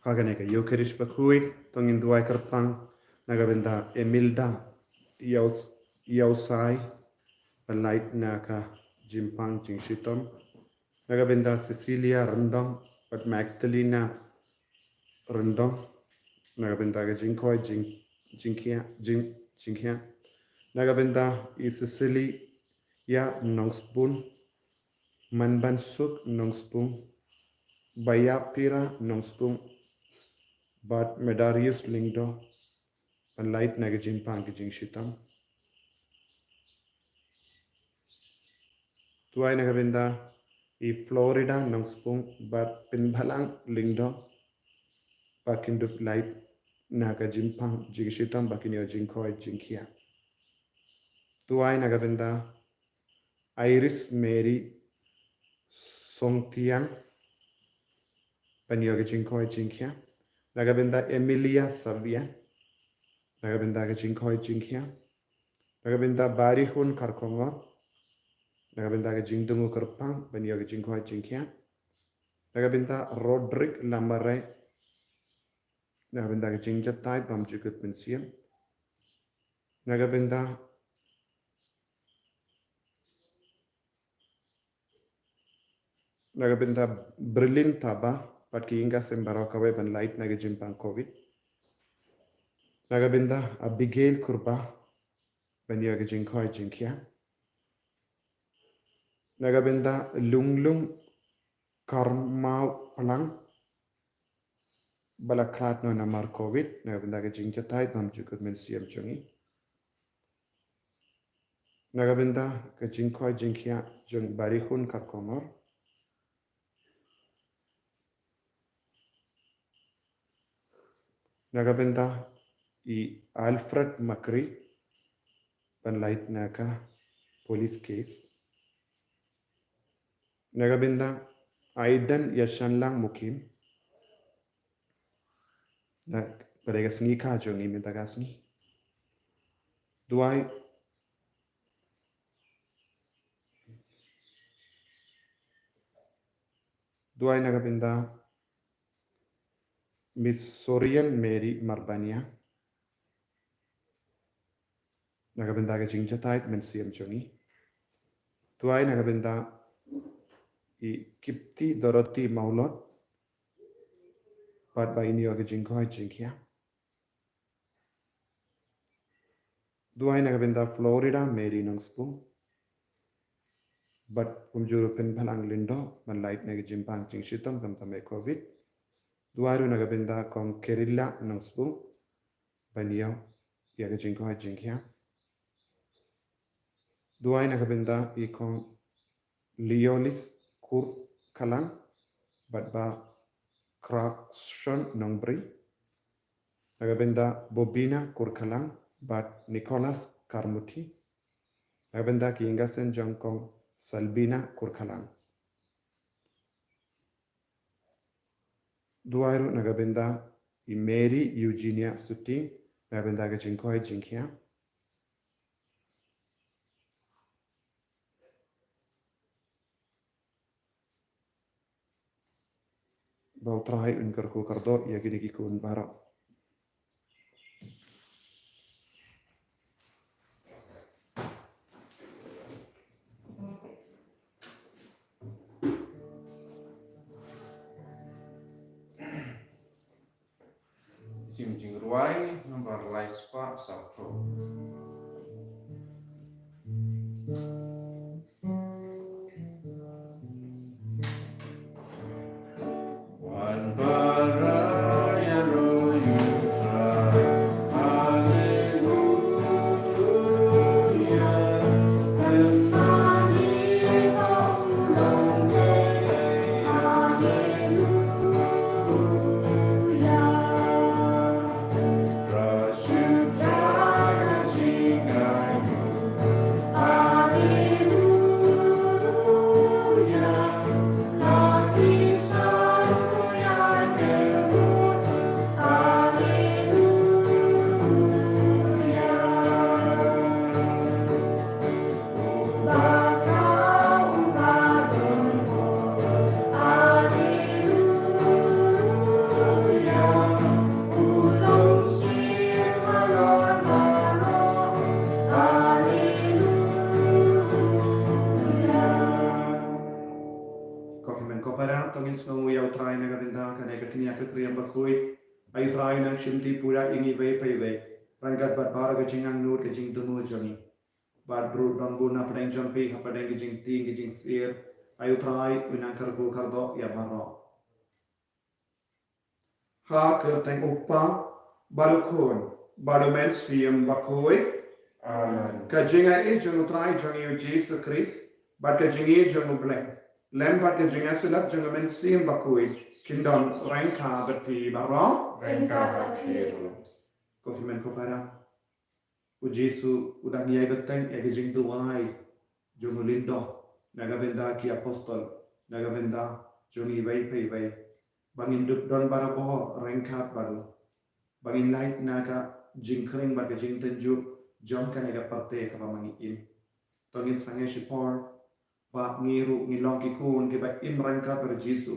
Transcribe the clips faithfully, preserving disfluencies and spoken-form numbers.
Pha kane ka Eucharist bakhuid, to ngin duwai kyrpang na ka bynta Emilda Iaus-, Iausai, ban lait na ka jingpang jingshitom. Na ka bynta Cecilia Ryndong bad Magdalena Ryndong, na ka bynta ka jingkhoi jing-, jingkhia, jing-, jingkhia. Na ka bynta i Cecilia Nongspung, Manbansuk Nongspung, Bayapira Nongspung, bad Medarius Lyngdoh, ban lait na ka jingpang ka jingshitom. Duwai na ka bynta i Florida Nongspung bad Pynbalang Lyngdoh, ba kin dup lait na ka jingpang jingshitom, ba kin ïoh jingkhoi jingkhia. Duwai na ka bynta Iris Mary Songtiang, ban ïoh ka jingkhoi jingkhia. Na ka bynta Emilia Sabian, na ka bynta ka jingkhoi jingkhia. Na ka bynta Barihun Kharkongor, na ka bynta ka jingdum u kyrpang, ban ïoh ka jingkhoi jingkhia. Na ka bynta Roderick Lamarei, na ka bynta ka jingjatai bymjukut mynsiem. Na ka bynta, na ka bynta Berlin Taba, bad ki ïing ka sem baroh kawei, ban lait na ka jingpang covid. Na ka bynta Abigail Kurba, ban ïoh ka jingkhoi jingkhia. Na ka bynta Lunglung Karmau Plang, ba la khlad noh namar covid, na ka bynta ka jingjatai bymjukut mynsiem jong ngi. Na ka bynta ka jingkhoi jingkhia jong Barihun Kharkongor. Na ka bynta i Alfred Makri, ban lait na ka police case. Na ka bynta Aidan Ïashanlang Mukim. Na, ba dei ka sngi ka jong ngi mynta ka sngi. Duwai, duwai na ka bynta Miss Sorian Mary Marbania, na ka bynta ka jingjatai mynsiem jong ngi. Duwai na ka bynta i Kipti Dorothy Maulot, bad ba in ïoh ka jingkhoi jingkhia. Duwai na ka bynta Florida Mary Nongspung, bad kumjuh ruh Pynbalang Lyngdoh, ban lait na ka jingpang jingshitom khamtam ïa covid. Duwai ruh na ka bynta Kong Kerila Nongspung, ban ïoh ïa ka jingkhoi jingkhia. Duwai na ka bynta i Kong Leolis Kurkhalang bad Bah Krakson Nongbri. Na ka bynta Bobina Kurkhalang bad Nicholas Karmuthi. Na ka bynta ki ïing ka sem jong Kong Salbina Kurkhalang. Duwai ruh na ka bynta i Mary Eugenia Suting, na ka bynta ka jingkhoi jingkhia. Ba U Trai un kyrkhu kyrdoh ïa kine ki khun baroh. Sim Jingrwai, nambar lai spah sawphew. ïa ka Kynrad bakhuid. Ai U Trai, nang shimti pura ïa ngi iwei pa iwei ryngkat bad baroh ka jingangnud ka jingthmu jong ngi. Bad ruh don bun na pdeng jong phi hapdeng ka jingtieng ka jingsyier. Ai U Trai, u nang kyrkhu kyrdoh ïa baroh. Ha ka kyrteng U Kpa bad U Khun bad U Mynsiem Bakhuid. Amen. Ka jingaiei jong U Trai jong ngi U Jisu Khrist bad ka jingïeit jong U Blei, lem bad ka jingïasyllok jong U Mynsiem Bakhuid, kin don ryngkat bad phi baroh. Ryngkat bad phi ruh. Ko hynmen ko para, U Jisu u dang ïai bteng ïa ka jingduwai jong u lyngdoh na ka bynta ki apostol, na ka bynta jong ngi iwei pa iwei, ba ngin dup don barabor ryngkat bad u, ba ngin lait na ka jingkhring bad ka jingtynjuh jong kane ka pyrthei kaba ma ngi im. To ngin sangeh shipor ba ngi ruh ngin long ki khun kiba im ryngkat bad U Jisu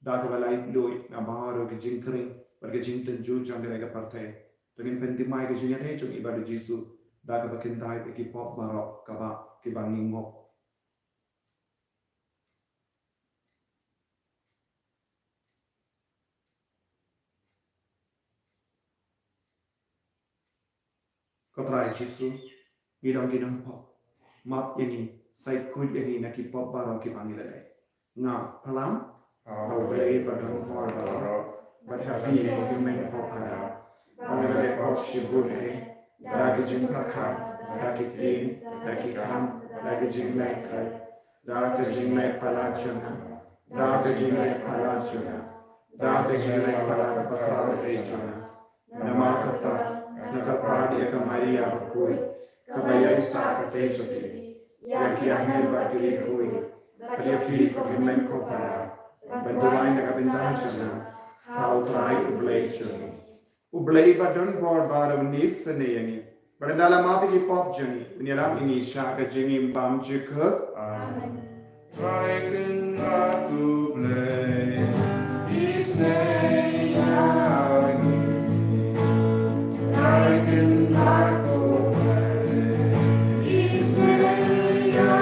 da kaba laitluid na baroh ki jingkhring bad ka jingtynjuh jong kane ka pyrthei. To ngin pynthymmai ka jingïadei jong ngi bad U Jisu da kaba kyntait ïa ki pop baroh kaba, kiba ngi ngop. Ko Trai Jisu, ngi dang, ngi dang pop. Map ïa ngi, sait khuid ïa ngi na ki pop baroh kiba ngi la leh. Nga pyrshang. Haba U Blei ba don bor baroh, bad ha phi ko hynmen ko para, ba nga la leh pop shibun eh, da ka jingpyrkhat, da ka ktien, da ka kam, da ka jingleh khlaiñ, da ka jingleh palat jong nga, da ka jingleh palat jong nga, da ka jingleh palat bakla eh jong nga. Namar kata, nga kyrpad ïa ka Maria bakhuid, kaba ïaisah katei jong phi, ïa ki angel bad ki riewkhuid, bad ïa phi ko hynmen ko para, ban duwai na ka bynta jong nga ha U Trai U Blei jong ngi. U Blei ba don bor baroh un isynei ïa ngi, bad ynda la map ïa ki pop jong ngi, un ïalam ïa ngi sha ka jingim bymjukut. Amen. Trai Kynrad U Blei, isynei ïa ngi. Trai Kynrad U Blei, isynei ïa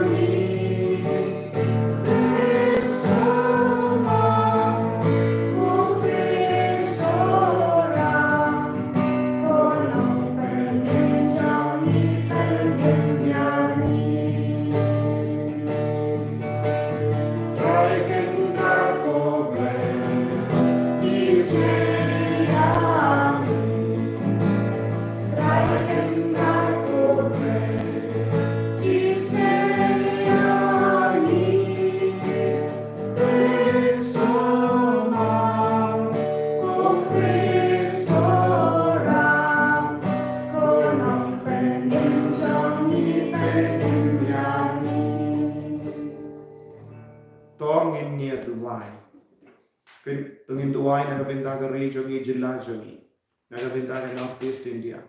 ngi. Khrist u ma, ko Khrist u ram, ko Nongpynim jong ngi, pynim ïa ngi. Trai Kynrad U Blei, isynei ïa ngi. Trai Kynrad U Blei, isynei ïa ngi. Khrist u ma, ko Khrist u ram, ko Nongpynim jong ngi, pynim ïa ngi. To ngin ïa duwai. Kin, to ngin duwai na ka bynta ka ri jong ngi, jylla jong ngi, na ka bynta ka North East India.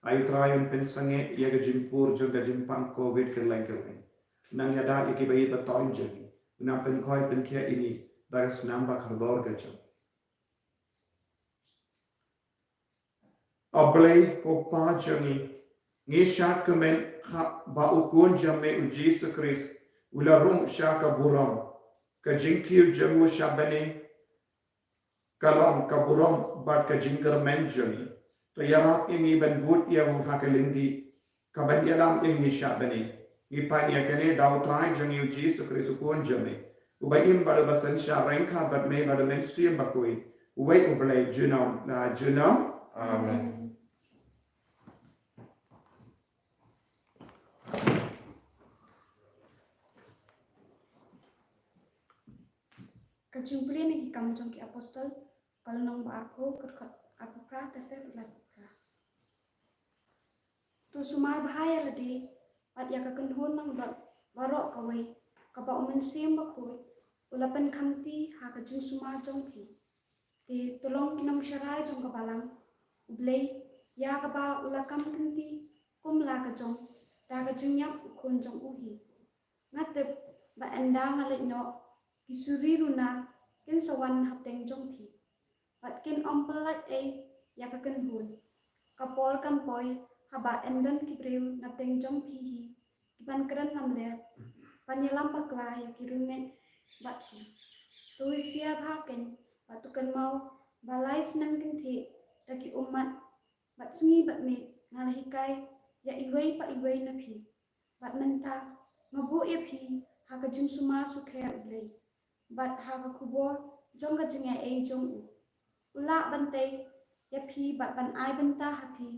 Ai U Trai, un pynsangeh ïa ka jingpur jong ka jingpang Covid kylleng kylleng. Nang ïada ïa kiba ïeit ba thoh jong ngi. Nang pynkhoi pynkhiah ïa ngi da ka snam ba kordor ka jong. A Blei ko Pa jong ngi, ngi shad kmen ha ba U Khun jong me U Jisu Khrist u la rung sha ka burom. Ka jingkiew jong u sha bneng ka long ka burom bad ka jingkyrmen jong ngi. To ïarap ïa ngi ban bud ïa u ha ka lynti kaban ïalam ïa ngi sha bneng. Ngi pan ïa kane da U Trai jong ngi U Jisu Khrist U Khun jong me, uba im bad uba synshar ryngkat bad me bad U Mynsiem Bakhuid, uwei U Blei junom la junom. Amen. Ka jingpule na Ki Kam jong ki Apostol, ka lynnong ba arphew, ka dkhot arphew phra ter ter laiphew phra. To sumar bha ïa lade bad ïa ka kynhun nongrot baroh kawei, kaba U Mynsiem Bakhuid u la pynkhamti ha ka jingsumar jong phi. Te to long ki nongsharai jong ka Balang U Blei, ïa kaba u la kam kynti kum la ka jong, da ka jingïap U Khun jong u hi. Nga tip ba ynda nga leit noh, ki suri runa kin sa wan hapdeng jong phi, bad kin ym pyllait ei ïa ka kynhun. Ka por kan poi haba yn don ki briew napdeng jong phi hi, kiban kren lamler, ban ïalam bakla ïa ki riewngeit bad ki. To husiar bha kein, bad to kynmaw ba lai snem kynthih da ki ummat, bad sngi bad miet nga la hikai ïa iwei pa iwei na phi. Bad mynta nga buh ïa phi ha ka jingsumar sukher U Blei, bad ha ka khubor jong ka jingaiei jong u. U lah ban tei ïa phi bad ban ai bynta ha phi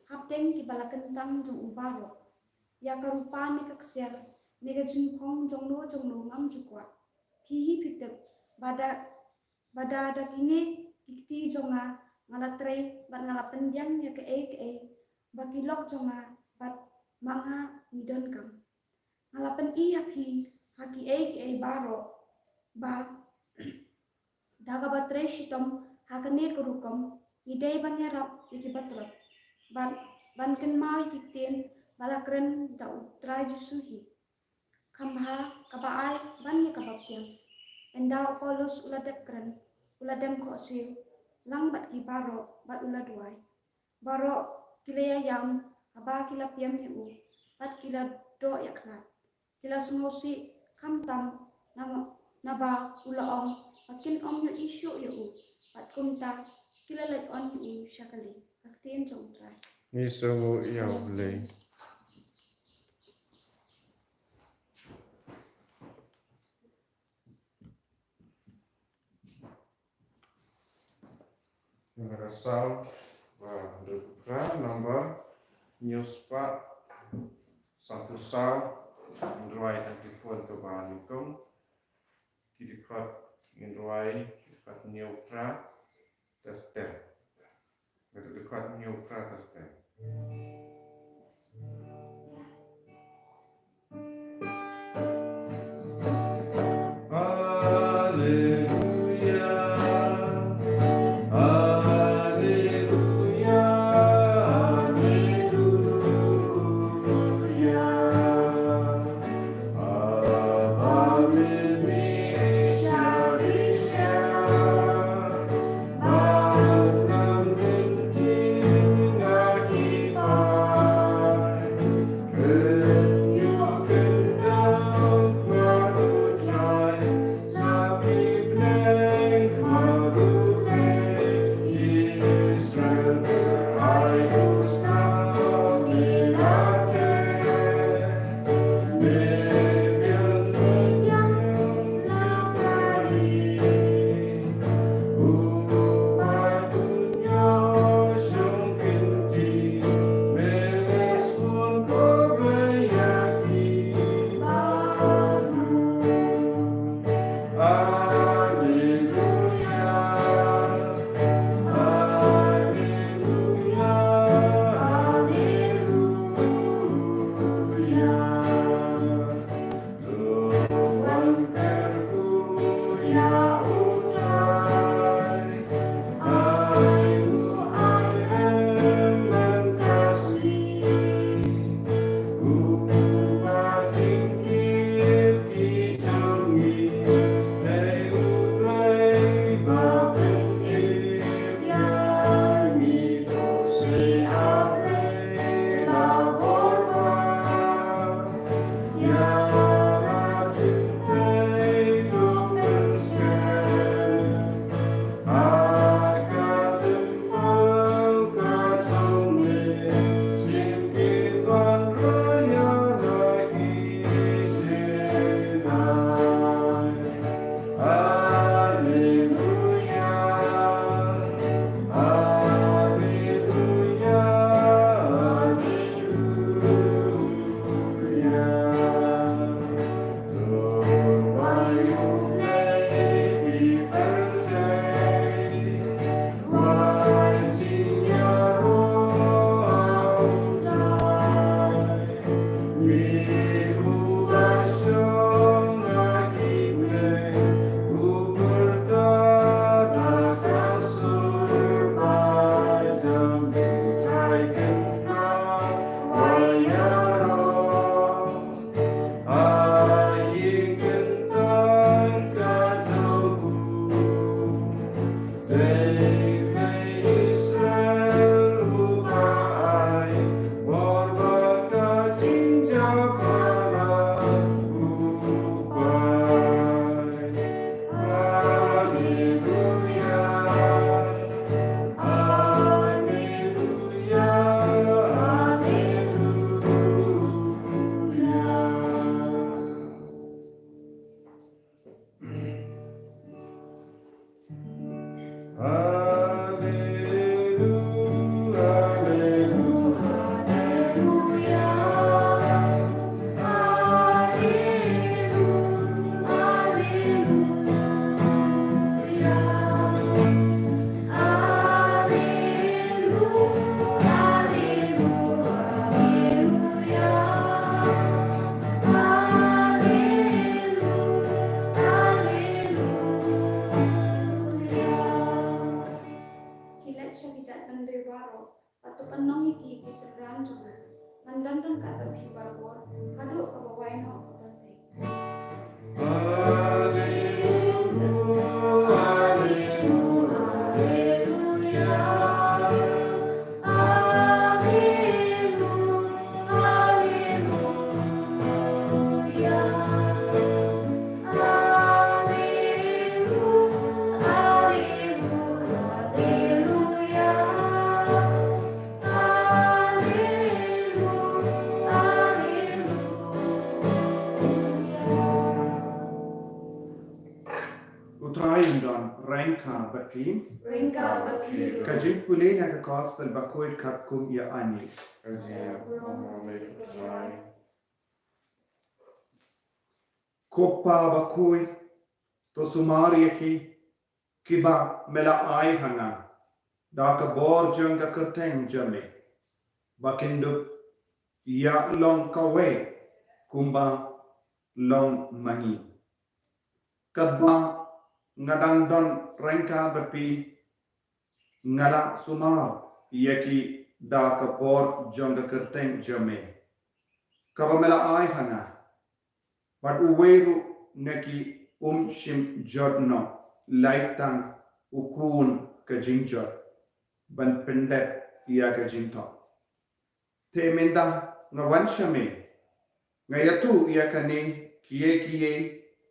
hapdeng kiba la kyntang jong u baroh. Ïa ka rupa ne ka ksiar ne ka jingphong jongno jongno ngam ju kwah. Phi hi phi tip ba da, ba da da kine ki kti jong nga nga la trei bad nga la pynbiang ïa kaei kaei ba ki lok jong nga bad ma nga ngi donkam. Nga la pyni ha phi ha kiei kiei baroh ba da kaba trei shitom ha kane ka rukom ngi dei ban ïarap ïa kiba tlot, ban, ban kynmaw ïa ki ktien ba la kren da U Trai Jisu hi. Kham bha kaba ai ban ïa ka baptiam. Ynda u Paulus u la dep kren, u la dem khohsiew lang bad ki baroh bad u la duwai. Baroh ki la ïaïam haba ki la pdiang ïa u, bad ki la doh ïakhlad. Ki la sngewsih khamtam naba, naba u la ong ba kin ym ïohi shuh ïa u, bad kumta ki la leit on ïa u sha kali. Ka ktien jong U Trai. Ngi sngewnguh ïa U Blei. Nga ka Salm ba hynriewphew phra, number hynñiew spah sanphew saw, ngin rwai na ki phone kaba nyngkong. Ki dkhot ngin rwai ki dkhot hynñiew phra ter ter. Ki dkhot hynñiew phra ter ter. Ka bad ki. Ryngkat bad ki. Ka jingpule na ka gospel bakhuid katkum ïa Annis. Ko Pa bakhuid, to sumar ïa ki, kiba me la ai ha nga da ka bor jong ka kyrteng jong me, ba kin dup ïa long kawei kumba long ma ngi. Katba nga dang don ryngkat bad phi, nga la sumar ïa ki da ka bor jong ka kyrteng jong me, kaba me la ai ha nga. Bad uwei ruh na ki um shym jot noh, lait tang u khun ka jingjot, ban pyndep ïa ka jingthok. Te mynta nga wan sha me, nga ïathuh ïa kane kiei kiei,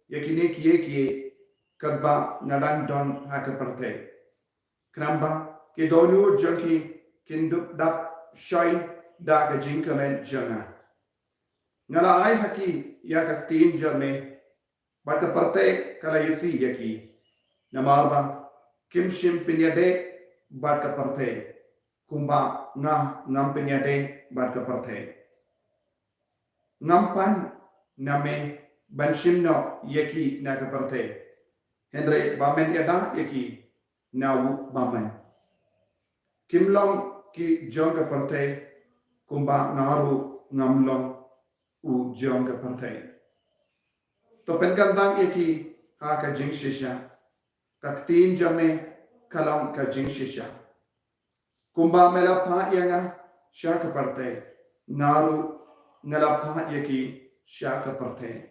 ïa kine kiei kiei, katba nga dang don ha ka pyrthei. Khnang ba ki dohnud jong ki kin dup dap shai da ka jingkmen jong nga. Nga la ai ha ki ïa ka ktien jong me, bad ka pyrthei ka la ïasi ïa ki. Namar ba kim shym pynïadei bad ka pyrthei, kumba nga ngam pynïadei bad ka pyrthei. Ngam pan na me ban shim noh ïa ki na ka pyrthei, hynrei ba men ïada ïa ki na u Bamon. Kim long ki jong ka pyrthei, kumba nga ruh ngam long u jong ka pyrthei. To pynkyntang ïa ki ha ka jingshisha. Ka ktien jong me ka long ka jingshisha. Kumba me la phah ïa nga sha ka pyrthei, nga ruh nga la phah ïa ki sha ka pyrthei.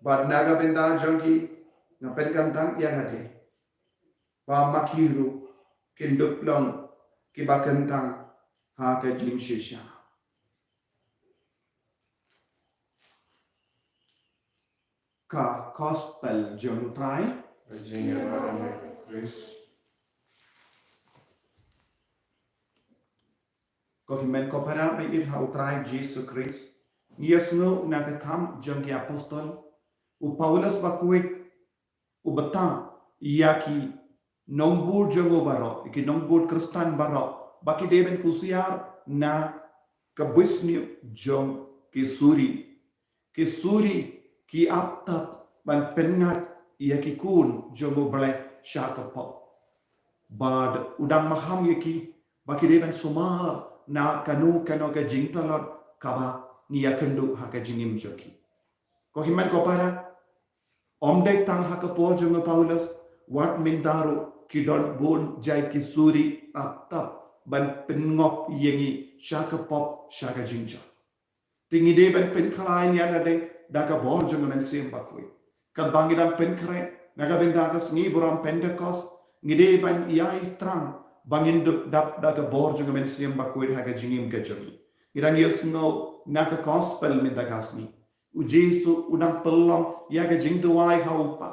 Bad na ka bynta jong ki nga pynkyntang ïa lade, ba ma ki ruh kin dup long kiba kyntang ha ka jingshisha. Ka gospel jong u Trai. Ka jingïaroh ïa me Khrist. Ko hynmen ko para ba ïeit ha u Trai Jisu Khrist, ngi ïohsngew na ka kam jong ki apostol, u Paulus bakhuid u bynta ïa ki nongbud jong u baroh, ïa ki nongbud Khristan baroh, ba ki dei ban husiar na ka bunsniew jong ki suri. Ki suri ki ap tap ban pynngat ïa ki khun jong u Blei sha ka pop. Bad u dang maham ïa ki ba ki dei ban sumar na kano kano ka jingtlot kaba ngi ïakynduh ha ka jingim jong ki. Ko hynmen ko para, ym dei tang ha ka por jong u Paulus, wat mynta ruh ki don bun jait ki suri ap tap ban pynngop ïa ngi sha ka pop, sha ka jingjot. Te ngi dei ban pynkhlaiñ ïa lade da ka bor jong ka Mynsiem Bakhuid. Katba ngi dang pynkhreh na ka bynta ka sngi burom Pentekost, ngi dei ban ïai thrang ba ngin dup dap da ka bor jong ka Mynsiem Bakhuid ha ka jingim ka jong ngi. Ngi dang ïohsngew na ka gospel mynta ka sngi, u Jisu u dang pynlong ïa ka jingduwai ha u Kpa.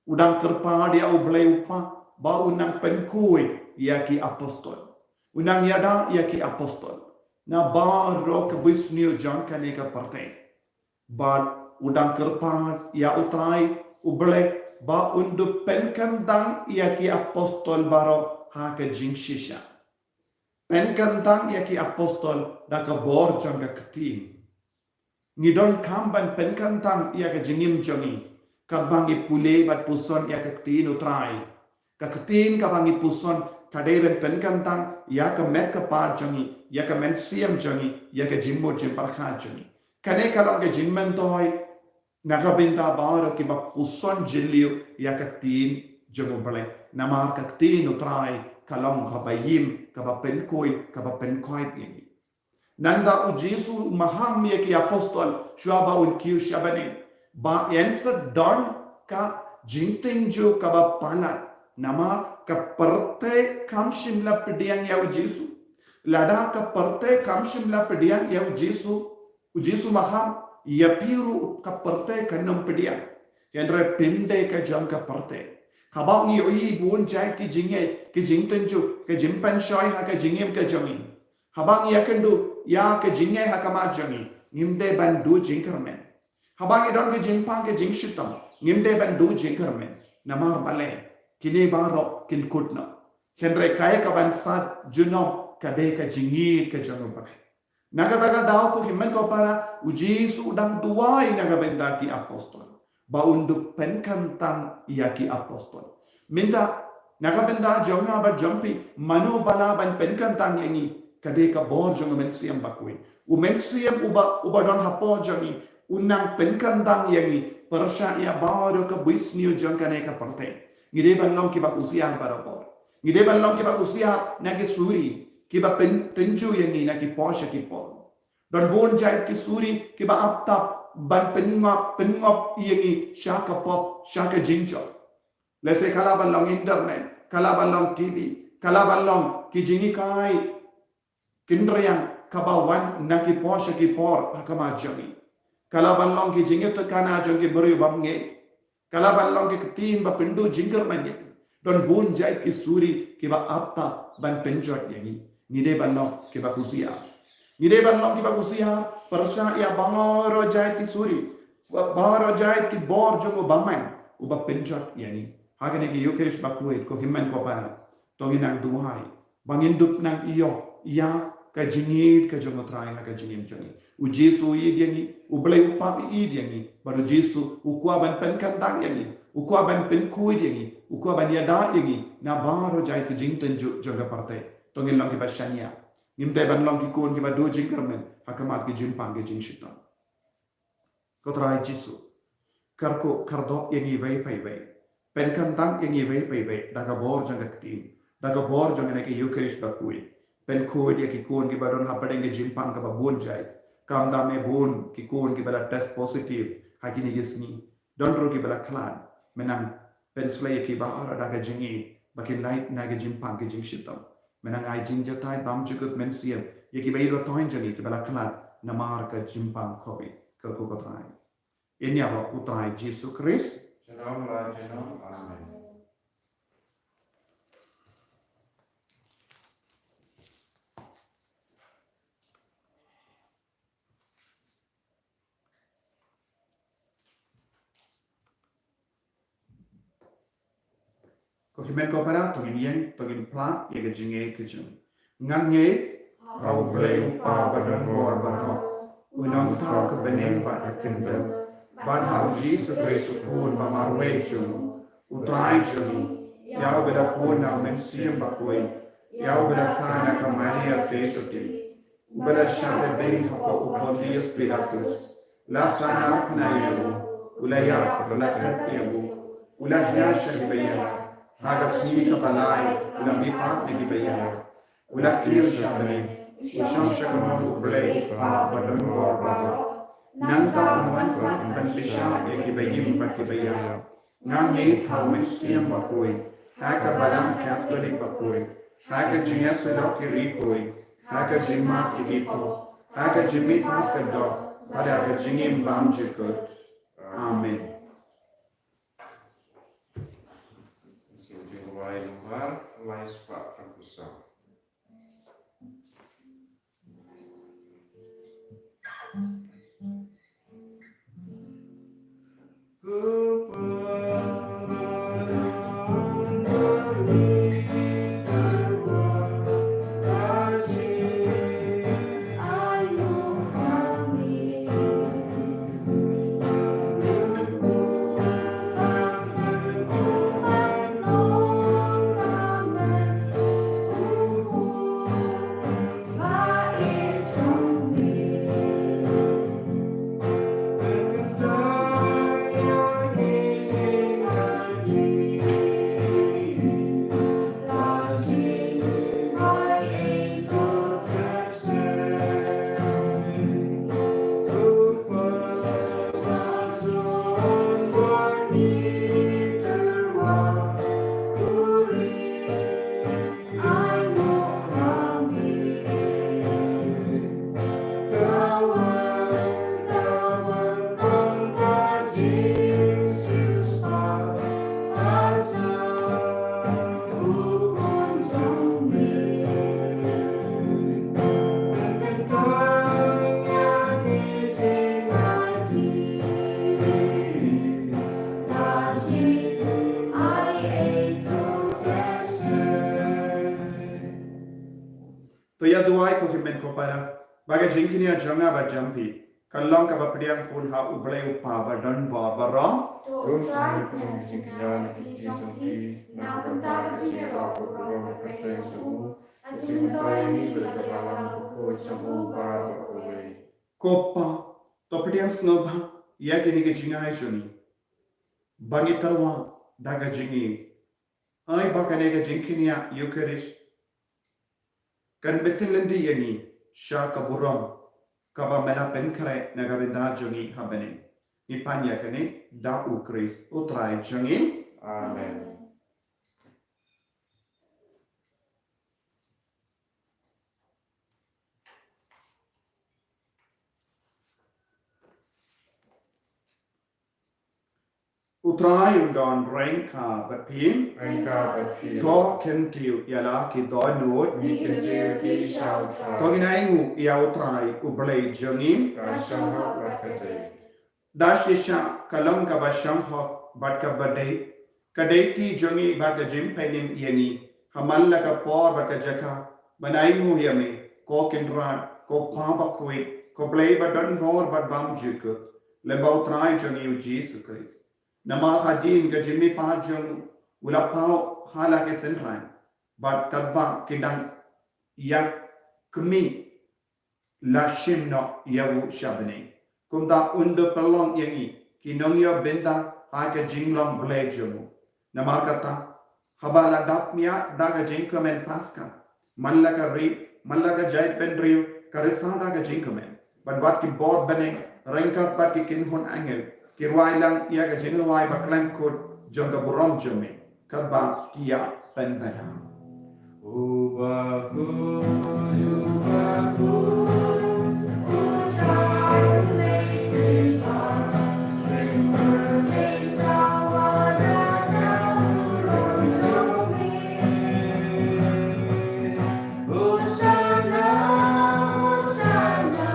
U dang kyrpad ïa u Blei u Kpa ba un nang pynkhuid ïa ki apostol. Un nang ïada ïa ki apostol na baroh ka bunsniew jong kane ka pyrthei. Bad u dang kyrpad ïa u Trai u Blei ba un dup pynkyntang ïa ki apostol baroh ha ka jingshisha. Pynkyntang ïa ki apostol da ka bor jong ka ktien. Ngi donkam ban pynkyntang ïa ka jingim jong ngi katba ngi pule bad puson ïa ka ktien u Trai. Ka ktien kaba ngi puson ka dei ban pynkyntang ïa ka met ka phad jong ngi, ïa ka mynsiem jong ngi, ïa ka jingmut jingpyrkhat jong ngi. Kane ka long ka jingmyntoi na ka bynta baroh kiba puson jylliew ïa ka ktien jong u Blei. Namar ka ktien u Trai ka long kaba im, kaba pynkhuid, kaba pynkhuid ïa ngi. Nangta u Jisu u maham ïa ki apostol shuwa ba un kiew sha bneng, ba yn sa don ka jingtynjuh kaba palat. Namar ka pyrthei kam shym la pdiang ïa u Jisu. Lada ka pyrthei kam shym la pdiang ïa u Jisu, u Jisu maham, ïa phi ruh ka pyrthei kan ym pdiang. Hynrei phim dei ka jong ka pyrthei. Haba ngi ïohi bun jait ki jingeh, ki jingtynjuh, ki jingpynshoi ha ka jingim ka jong ngi. Haba ngi ïakynduh ïa ka jingeh ha khmat jong ngi, ngim dei ban duh jingkyrmen. Haba ngi don ka jingpang ka jingshitom, ngim dei ban duh jingkyrmen. Namar balei? Kine baroh kin kut noh. Hynrei kaei kaban sat junom ka dei ka jingïeit ka jong u Blei. Na kata ka daw ko hynmen ko para, u Jisu u dang duwai na ka bynta ki apostol ba un dup pynkyntang ïa ki apostol. Mynta na ka bynta jong nga bad jong phi, mano ba lah ban pynkyntang ïa ngi? Ka dei ka bor jong u Mynsiem Bakhuid. U Mynsiem uba, uba don hapoh jong ngi un nang pynkyntang ïa ngi pyrshah ïa baroh ka bunsniew jong kane ka pyrthei. Ngi dei ban long kiba husiar barabor. Ngi dei ban long kiba husiar na ki suri kiba pyn, tynjuh ïa ngi na ki por sha ki por. Don bun jait ki suri kiba ap tap ban pynngop, pynngop ïa ngi sha ka pop, sha ka jingjop. Lehse ka lah ban long internet, ka lah ban long T V, ka lah ban long ki jinghikai kynriang kaba wan na ki por sha ki por ha khmat jong ngi. Ka lah ban long ki jingïathuhkhana jong ki briew bymngeit. Ka lah ban long ki ktien ba pynduh jingkyrmen ïa ngi. Don bun jait ki suri kiba ap tap ban pynjot ïa ngi. Ngi dei ban long kiba husiar. Ngi dei ban long kiba husiar pyrshah ïa baroh jait ki suri, baroh jait ki bor jong u bymman uba pynjot ïa ngi. Ha kane ka Ïukharist Bakhuid ko hynmen ko para, to ngin nang duwai ba ngin dup nang ïoh ïa ka jingïeit ka jong u Trai ha ka jingim jong ngi. U Jisu u ïeit ïa ngi, u Blei u Kpa u ïeit ïa ngi, bad u Jisu u kwah ban pynkyntang ïa ngi, u kwah ban pynkhuid ïa ngi, u kwah ban ïada ïa ngi na baroh jait ki jingtynjuh jong ka pyrthei. To ngin long kiba shaniah. Ngim dei ban long ki khun kiba duh jingkyrmen ha khmat ki jingpang ki jingshitom. Ko Trai Jisu, kyrkhu kyrdoh ïa ngi iwei pa iwei. Pynkyntang ïa ngi iwei pa iwei da ka bor jong ka ktien, da ka bor jong kane ka Ïukharist Bakhuid. Pynkhuid ïa ki khun kiba don hapdeng ka jingpang kaba bun jait. Khamtam eh bun ki khun kiba la test positive ha kine ki sngi. Don ruh kiba la khlad. Me nang pynsleh ïa ki baroh da ka jingïeit ba kin lait na ka jingpang ka jingshitom. Me nang ai jingjahthait bymjukut mynsiem ïa kiba ïeit ba thoiñ jong ngi kiba la khlad namar ka jingpang Covid. Kyrkhu ko Trai. Ïa ngi ïa u Trai Jisu Khrist. Junom la junom. Amen. Ko hynmen ko para, to ngin ïeng, to ngin phla ïa ka jingngeit ka jong ngi. Ngan ngeit ha U Blei U Kpa Badonbor Baroh, U Nongthaw ka bneng bad ka khyndew, bad ha U Jisu Khrist U Khun ba marwei jong U, U Trai jong ngi, ïa uba la pun na U Mynsiem Bakhuid, ïa uba la kha na ka Maria Theisotti, uba la shah lehbeiñ hapoh u Pontius Pilatus, la sahnarphna ïa u, u la ïap, la klet ïa u, u la hiar sha ki baïar, ha ka sngi kaba lai u la mihpat na ki baïar, u la kiew sha bneng, u shong sha kamon U Blei U Kpa Badonbor Baroh. Nangta un wan pat ban pynshai ïa ki baïm bad ki baïar. Nga ngeit ha U Mynsiem Bakhuid, ha ka Balang Katholik bakhuid, ha ka jingïasyllok ki riewkhuid, ha ka jingmap ïa ki pop, ha ka jingmihpat ka doh, bad ha ka jingim bymjukut. Amen. Duwai ko hynmen ko para, ba ka jingkñia jong nga bad jong phi ka long kaba pdiang pun ha U Blei U Kpa ba don bor baroh. To U Trai pdiang jingkñia na ki kti jong phi, na ka bynta ka jingïaroh u burom bad kyrteng jong u, ka jingmyntoi ïa ngi bad ïa ka balang bakhuid jong u baroh kawei. Ko Pa, to pdiang sngewbha ïa kine ki jingai jong ngi, ba ngi tyrwa da ka jingim, ai ba kane ka jingkñia Eukharist kan btin lynti ïa ngi sha ka burom kaba me la pynkhreh na ka bynta jong ngi ha bneng. Ngi pan ïa kane da U Khrist U Trai jong ngi. Amen. U Trai un don ryngkat bad phi. Ryngkat bad phi. To kyntiew ïa la ki dohnud. Ngi kyntiew ïa ki sha U Trai. To ngin ainguh ïa U Trai U Blei jong ngi. Ka shong hok bad ka dei. Da shisha ka long kaba shong hok bad kaba dei. Ka dei kti jong ngi bad ka jingpynim ïa ngi ha man la ka por bad ka jaka ban ainguh ïa me, ko Kynrad, ko Pa bakhuid, ko Blei ba don bor bad bymjukut, lyngba U Trai jong ngi U Jisu Khrist. Namar hadien ka jingmihpat jong u, u la paw ha la ki synran, bad katba ki dang ïakhmih la shim noh ïa u sha bneng. Kumta un da pynlong ïa ngi ki nongïoh bynta ha ka jinglong Blei jong u. Namar kata, haba la dap miat da ka jingkmen Paska, man la ka ri, man la ka jaitbynriew ka risa da ka jingkmen, bad wat ki bor bneng ryngkat bad ki kynhun angel ki rwai lang ïa ka jingrwai ba khlem kut jong ka burom jong me, katba ki ïa pynbna. U bakhuid, u bakhuid, U Trai u Blei kyrpad, ring pyrthei sawa da ka burom jong me. Hosanna, Hosanna,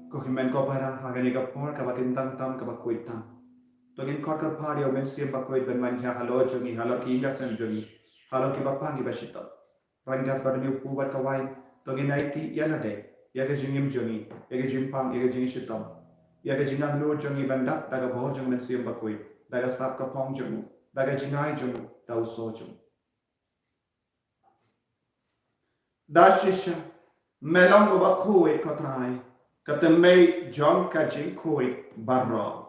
Ko hynmen ko para, ha kane ka por kaba kyntang tam, kaba khuid tam, to ngin khot kyrpad ïa U Mynsiem Bakhuid ban wan hiar halor jong ngi, halor ki ïing ki sem jong ngi, halor ki bapang ki bashitom. Ryngkat bad une u kpu bad ka waiñ, to ngin aiti ïa lade, ïa ka jingim jong ngi, ïa ka jingpang, ïa ka jingshitom, ïa ka jingangnud jong ngi ban dap da ka bor jong U Mynsiem Bakhuid, da ka sap ka phong jong u, da ka jingai jong u, da u sor jong u. Da shisha, me long uba khuid ko Trai, ka tymmen jong ka jingkhuid baroh.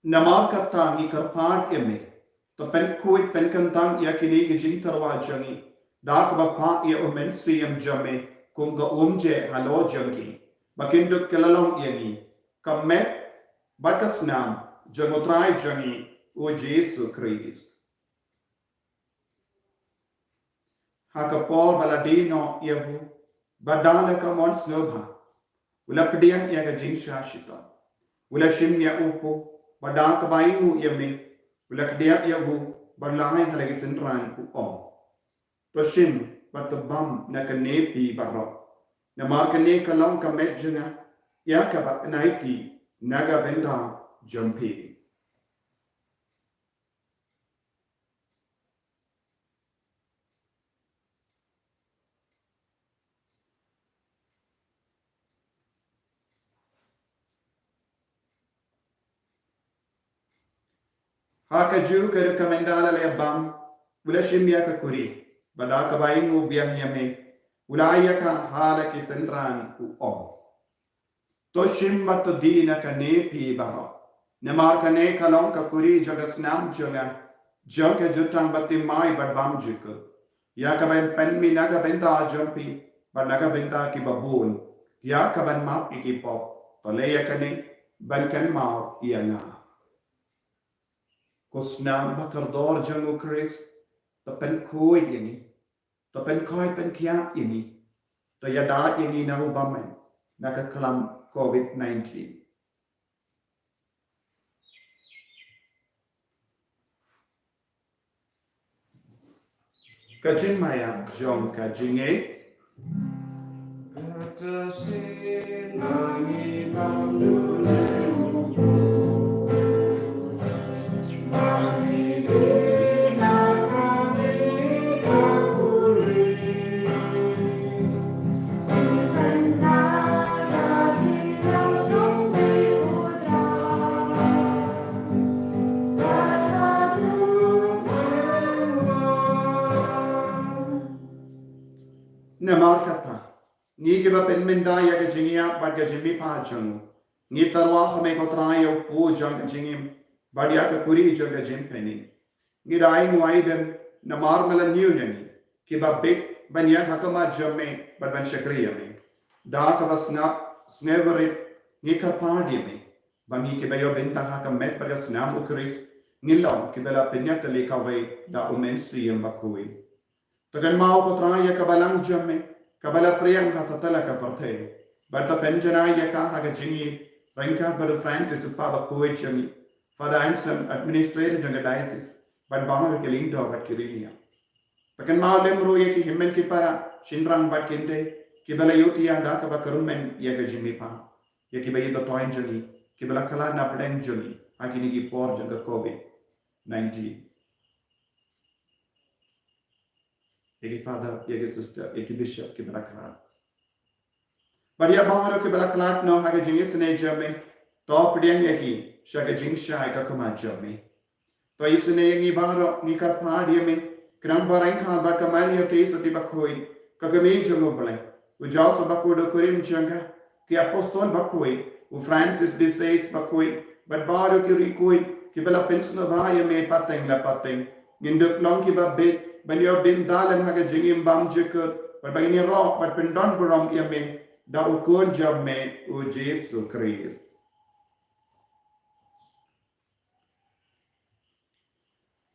Namar kata ngi kyrpad ïa me, to pynkhuid pynkyntang ïa kine ki jingtyrwa jong ngi, da kaba pah ïa U Mynsiem jong me kum ka umje halor jong ngi, ba kin dup ki la long ïa ngi ka met bad ka snam jong U Trai jong ngi U Jisu Khrist. Ha ka por ba la die noh ïa u, bad da la ka mon sngewbha, u la pdiang ïa ka jingshah shitom, u la shim ïa u kpu, bad da kaba ainguh ïa me, u la kdiap ïa u, bad la ai ha la ki synran, u ong: To shim bad to bam na kane phi baroh, namar kane ka long ka met jong nga, ïa kaba yn aiti na ka bynta jong phi. Ha kajuh ka rukom ynda la leh bam, u la shim ïa ka kuri, bad da kaba ainguh biang ïa me, u la ai ïa ka ha la ki synran, u ong: To shim bad to die na kane phi baroh, namar kane ka long ka kuri jong ka snam jong nga, jong ka jutang bathymmai bad bymjukut. ïa ka ban pynmih na ka bynta jong phi bad na ka bynta kiba bun, ïa ka ban map ïa ki pop. To leh ïa kane ban kynmaw ïa nga. Ko snam ba kordor jong u Khrist, to pynkhuid ïa ngi, to pynkhuid pynkhiah ïa ngi, to ïada ïa ngi na u bymman na ka khlam covid nineteen. Ka jingmaïa jong ka jingngeit. Namar kata, ngi kiba pynmynda ïa ka jingïap bad ka jingmihpat jong u, ngi tyrwa ha me ko Trai ïa u pud jong ka jingim bad ïa ka kuri jong ka jingpynim. Ngi da ai nguai dem namar me la ñiew ïa ngi kiba bit ban ïeng ha khmat jong me bad ban shakri ïa me. Da kaba sngap sngewrit ngi kyrpad ïa me ba ngi kiba ïoh bynta ha ka met bad ka snam u Khrist ngin long kiba la pynïatylli kawei da u Mynsiem Bakhuid. To kynmaw ko Trai ïa ka balang jong me kaba la pdiang ha satlak ka pyrthei bad to pynjanai ïa ka ha ka jingïeit ryngkat bad u Francis u Pop bakhuid jong ngi, Father Anselm, administrator jong ka diocese, bad baroh ki lyngdoh bad ki riewniam. To kynmaw lem ruh ïa ki hynmen ki para, shynrang bad ki kynthei kiba la ïohthiah da kaba kyrmen ïa ka jingmihpat, ïa kiba ïeit ba thoiñ jong ngi kiba la khlad na pdeng jong ngi ha kine ki por jong ka covid nineteen. Ïa ki father, ïa ki sister, ïa ki bishop kiba la khlad. Bad ïa baroh kiba la khlad noh ha ka jingisynei jong me, to pdiang ïa ki sha ka jingshai ka khmat jong me. To isynei ïa ngi baroh, ngi kyrpad ïa me, khnang ba ryngkat bad ka Maria Theisotti bakhuid, ka kmie jong u Blei, u Joseph bakhuid u kurim jong ka, ki apostol bakhuid, u Francis de Sales bakhuid, bad baroh ki riewkhuid kiba la pynsngewbha ïa me pateng la pateng, ngin dup long kiba bit ban ïoh bynta lem ha ka jingim bymjukut bad ba ngin ïaroh bad pyndonburom ïa me da u Khun jong me u Jisu Khrist.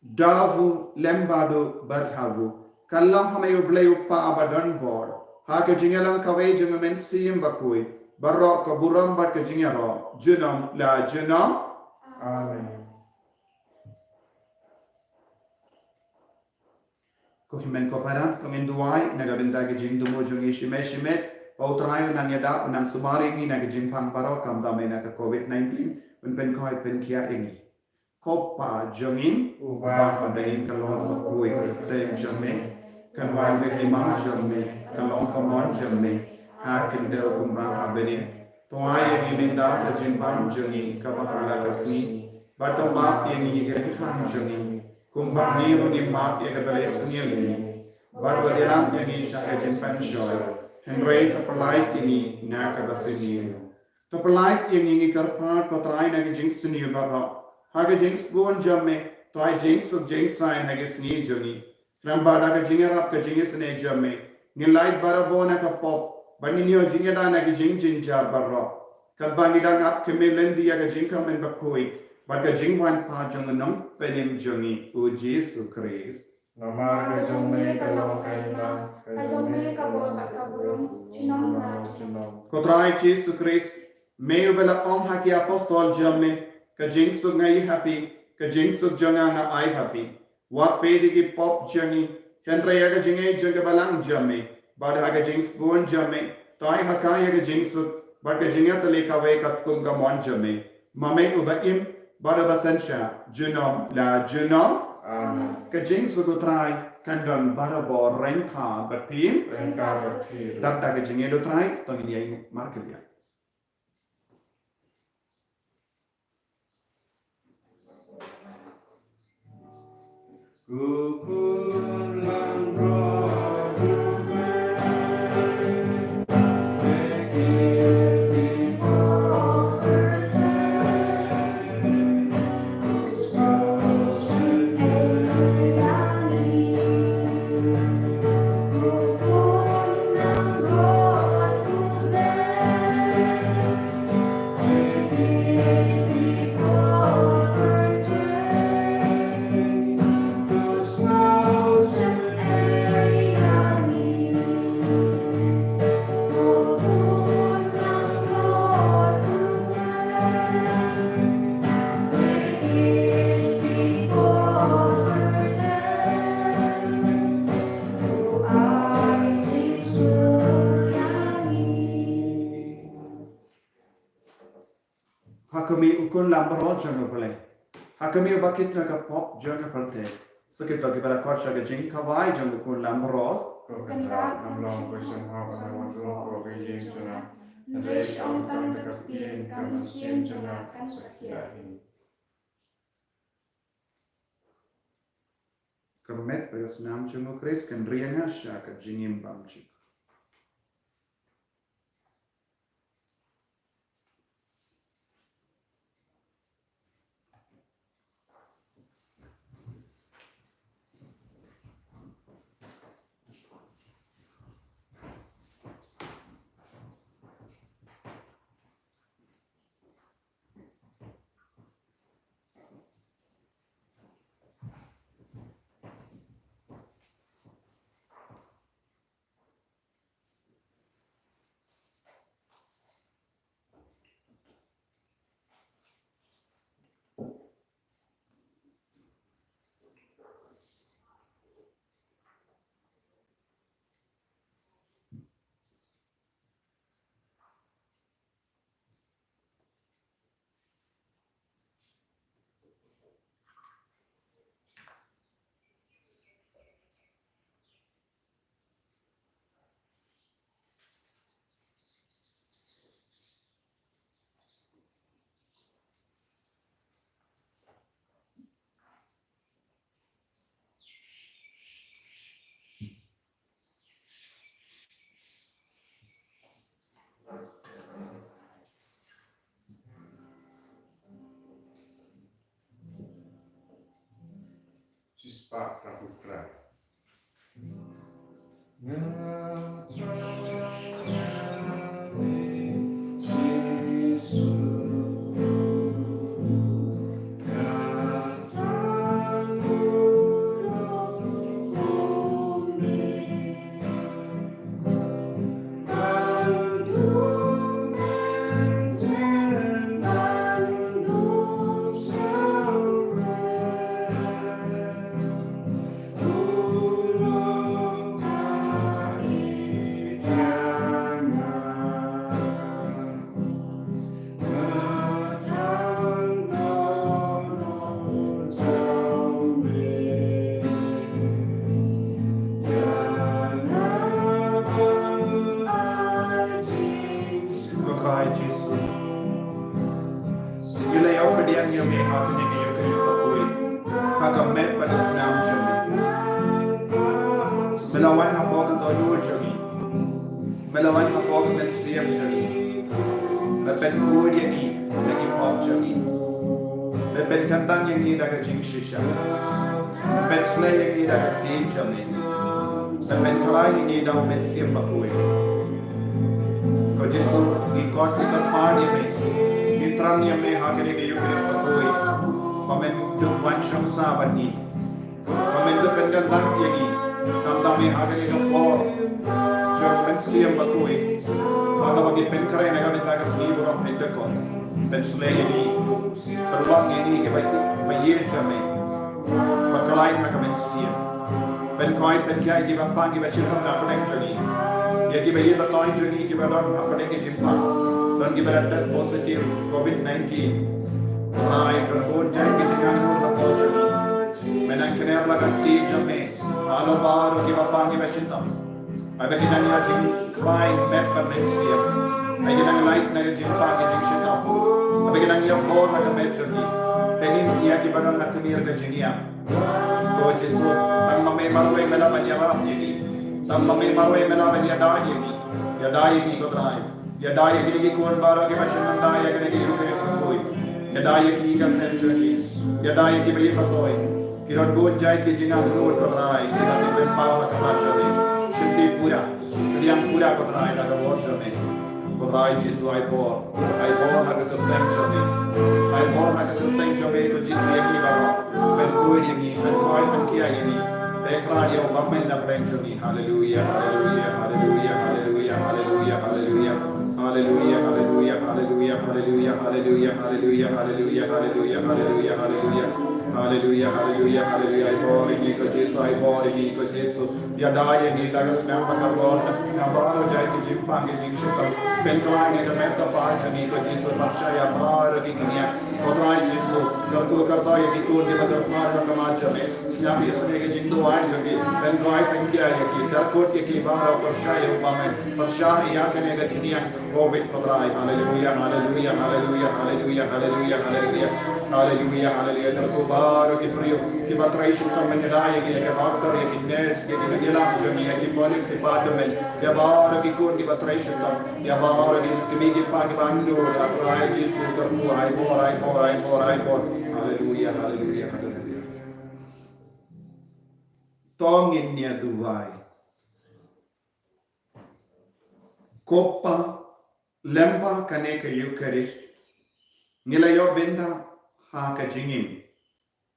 Da u lem bad u bad ha u, ka long ha me u Blei u Kpa ba don bor, ha ka jingïalang kawei jong u Mynsiem Bakhuid, baroh ka burom bad ka jingïaroh junom la junom. Amen. Ko hynmen ko para, to ngin duwai na ka bynta ka jingthmu jong ngi shimet shimet, ba u Trai un nang ïada, un nang sumar ïa ngi na ka jingpang baroh, khamtam na ka covid nineteen, un pynkhuid pynkhiah ïa ngi. Ko Kpa jong ngi uba ha bneng, ka long bakhuid ka kyrteng jong me, kan wan ka hima jong me, kan long ka mon jong me ha khyndew kumba ha bneng. To ai ïa ngi mynta ka jingpang jong ngi kaba ha la ka sngi, bad to map ïa ngi ki kyrkhu jong ngi, kumba ngi ruh ngi map ïa kiba la sniew ïa ngi, bad wat ïalam ïa ngi sha ka jingpynshoi, hynrei to pyllait ïa ngi na kaba sniew. To pyllait ïa ngi, ngi kyrpad ko Trai, na ka jingsniew baroh, ha ka jingsbun jong me, to ai jingsuk jingsaiñ ha ka sngi jong ngi. Khnang ba da ka jingïarap ka jingisynei jong me, ngin lait barabor na ka pop, bad ngin ïoh jingïada na ka jingjynjar baroh, katba ngi dang ap khmih lynti ïa ka jingkyrmen bakhuid bad ka jingwan pat jong u Nongpynim jong ngi u Jisu Khrist. Namar ka jong me ka long ka imlang, ka jong me ka bor bad ka burom junom la junom. Ko Trai Jisu Khrist, me uba la ong ha ki apostol jong me, ka jingsuk nga ai ha phi, ka jingsuk jong nga nga ai ha phi. Wat peit ïa ki pop jong ngi, hynrei ïa ka jingngeit jong ka balang jong me, bad ha ka jingsbun jong me, to ai ha ka ïa ka jingsuk bad ka jingïatylli kawei katkum ka mon jong me, ma me uba im bad uba synshar junom la junom. Amen. Ka jingsuk u Trai kan don barabor ryngkat bad phi. Ryngkat bad phi. Dap da ka jingngeit u Trai, to ngin ïainguh markylliang. Ha khmih u khun lambrot jong U Blei. Ha khmih uba kit na ka pop jong ka pyrthei. Sa kito kiba la khot sha ka jingkhawai jong u khun lambrot. Ko Kynrad, ngam long ba sngewbha ban wan rung ko ka ïing jong nga. Hynrei sha ong tang da ka ktien, ka mynsiem jong nga kan sa khia hi. Ka met bad ka snam jong U Khrist kan ri ïa nga sha ka jingim bymjukut. Shispah ka pyrthei. Ko Trai Jisu, ngi la ïoh pdiang ïa me ha kane ka Eucharist bakhuid, ha ka met bad ka snam jong me. Me la wan hapoh ka dohnud jong ngi. Me la wan hapoh ka mynsiem jong ngi. Me pynkhuid ïa ngi na ki pop jong ngi. Me pynkyntang ïa ngi da ka jingshisha. Me pynsleh ïa ngi da ka ktien jong me. Me pynkhlaiñ ïa ngi da U Mynsiem Bakhuid. Ko Jisu, ngi khot, ngi kyrpad ïa me. Ngi thrang ïa me ha kane ka Eucharist bakhuid. Ba men dup wan shong sah bad ngi. Ba men dup pynkyntang ïa ngi. Khamtam ïa ha kane ka por jong U Mynsiem Bakhuid, ha kaba ngi pynkhreh na ka bynta ka sngi burom Pentekost. Pynsleh ïa ngi. Pynlong ïa ngi kiba, ba ïeit jong me. Ba khlaiñ ha ka mynsiem. Pynkhoit pynkhiah ïa kiba pang kiba shitom na pdeng jong ngi. Ïa kiba ïeit ba toiñ jong ngi kiba don ha pdeng ki jingpang. Don kiba la test positive covid nineteen. Ai, pynbun jait ki jingangnud hapoh jong ngi. Me nang kynnoh la ka kti jong me halor baroh kiba pang kiba shitom. Ai ba ki nang ïa jingkhlaiñ met bad mynsiem. Ai ki nang lait na ka jingpang ka jingshitom. Ai ba ki nang ïa bor ha ka met jong ngi. Pynïeng ïa kiba don ha tmier ka jingïap. Ko Jisu, tang ma me marwei me lah ban ïarap ïa ngi. Tang ma me marwei me lah ban ïada ïa ngi. Ïada ïa ngi ko Trai. Ïada ïa kine ki khun baroh kiba shim bynta ïa kane ka Eucharist bakhuid. Ïada ïa ki ka sem jong ki. Ïada ïa kiba ïeit ba toiñ. Ki don bun jait ki jingangnud ko Trai kiba ki pynpaw ha khmat jong me. Shim pura. Pdiang pura ko Trai da ka bor jong me. Ko Trai Jisu ai bor. Ai bor ha ka kyrteng jong me. Ka kyrteng jong me ko Jisu ïa ngi baroh. Pynkuid ïa ngi, pynkoit pynkiar ïa ngi. Pynkylla ïa u bymman na pdeng jong ngi. Haleluia, haleluia, haleluia, haleluia, haleluia, haleluia. Haleluia, haleluia, haleluia, haleluia, haleluia, haleluia, haleluia, haleluia, haleluia, haleluia. Haleluia, haleluia, haleluia. Ai bor ïa ngi ko Jisu, ai bor ïa ngi ko Jisu. Ïada ïa ngi da ka snem bad ka bor, na baroh jait ki jingpang ki jingshitom. Pynkylla ïa ka met ka phad jong ngi ko Jisu, pynkylla ïa baroh ki kñia. Ko Trai Jisu, kyrkhu kyrdoh ïa ki khun kiba kyrpad ha khmat jong me. Sngap ïa kine ki jingduwai jong ki, pynkylla pynkiar ïa ki, kyrkhu ïa ki baroh, pynkylla ïa u bymman, pynkylla ïa kane ka kñia. Covid ko Trai, haleluia, haleluia, haleluia, haleluia, haleluia, haleluia. Haleluia, haleluia. Kyrkhu baroh ki briew kiba trei shitom, mynta ïa ki, ïa ki doktor, ïa ki nurse, ïa ki nongïalam jong me, ïa ki police department, ïa baroh ki khun kiba trei shitom, ïa baroh ki kmie ki kpa kiba ïeit, ïa Trai Jisu kyrkhu, ai bor, ai bor, ai bor, ai bor. Haleluia, haleluia, haleluia. To ngin ïa duwai. Ko Pa, lyngba kane ka Eucharist, ngi la ïoh bynta ha ka jingim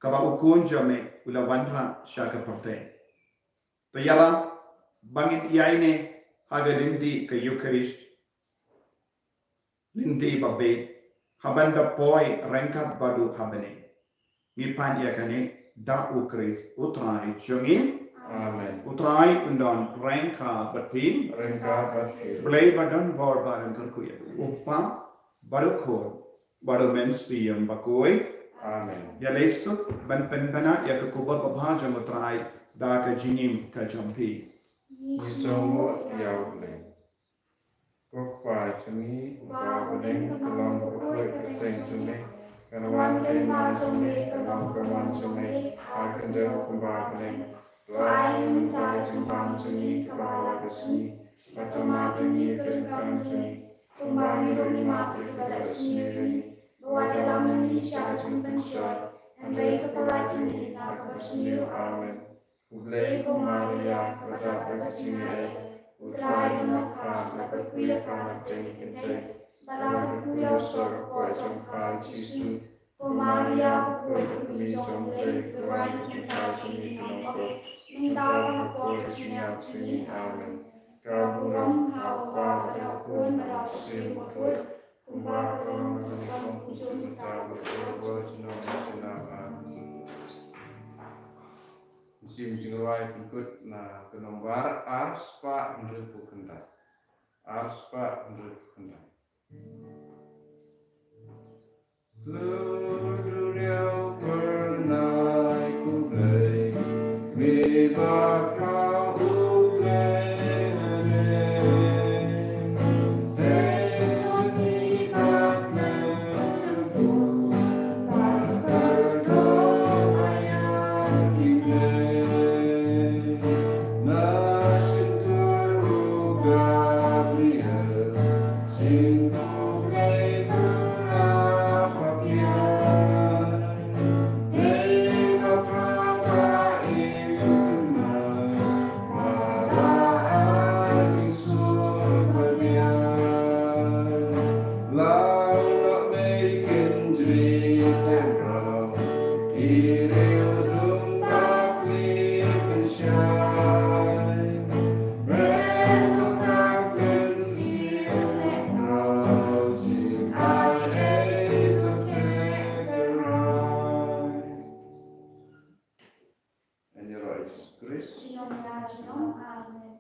kaba u Khun jong me u la wanrah sha ka pyrthei. To ïarap ba ngin ïaineh ha ka lynti ka Eucharist, lynti ba biang, haba ngin da poi ryngkat bad u ha bneng. Ngi pan ïa kane da u Khrist u Trai jong ngi. Amen. U Trai un don ryngkat bad phi. Ryngkat bad phi. Blei ba don bor ba ryngkat kyrkhu ïa u, u Pa bad u Khun bad u Mynsiem Bakhuid. Amen. Ïa leit suk ban pynbna ïa ka khubor babha jong u Trai da ka jingim ka jong phi. Ngi sngewbha ïa u Blei. Ko Pa jong ngi uba ha bneng, ka long bakhuid ka kyrteng jong me. Kan wan ka hima jong me, kan long ka mon jong me ha ka khyndew kumba ha bneng. To ai mynta ka jingbam jong ngi kaba ha la ka sngi. Bad to map ïa ngi ka jingkam jong ngi, kumba ngi ruh ngi map ïa kiba leh sniew ïa ngi. Wat ïalam ngi sha ka jingpynshoi, hynrei to pynlait ngi na kaba sniew. Amen. U Blei, ko Maria kaba dap da ka jingaiei, u Trai u don bad pha, la kyrkhu ïa pha na pdeng ki kynthei, bad la kyrkhu ïa u soh ka kpoh jong pha u Jisu. Ko Maria bakhuid, ka kmie jong u Blei, duwai ïa ngi ki nongpop, mynta bad ha ka por ka jingïap jong ngi. Amen. Ka burom ha u Kpa bad ha u Khun bad ha u Mynsiem Bakhuid, kumba ka long ha kaba nyngkong, kumjuh mynta bad barabor junom junom. Amen. Mynsiem Jingrwai pynkut na ka nombar ar spah hynriewphew khyndai. Ar spah hynriewphew khyndai. Yn ïaroh Jisu Khrist. Junom la junom. Amen.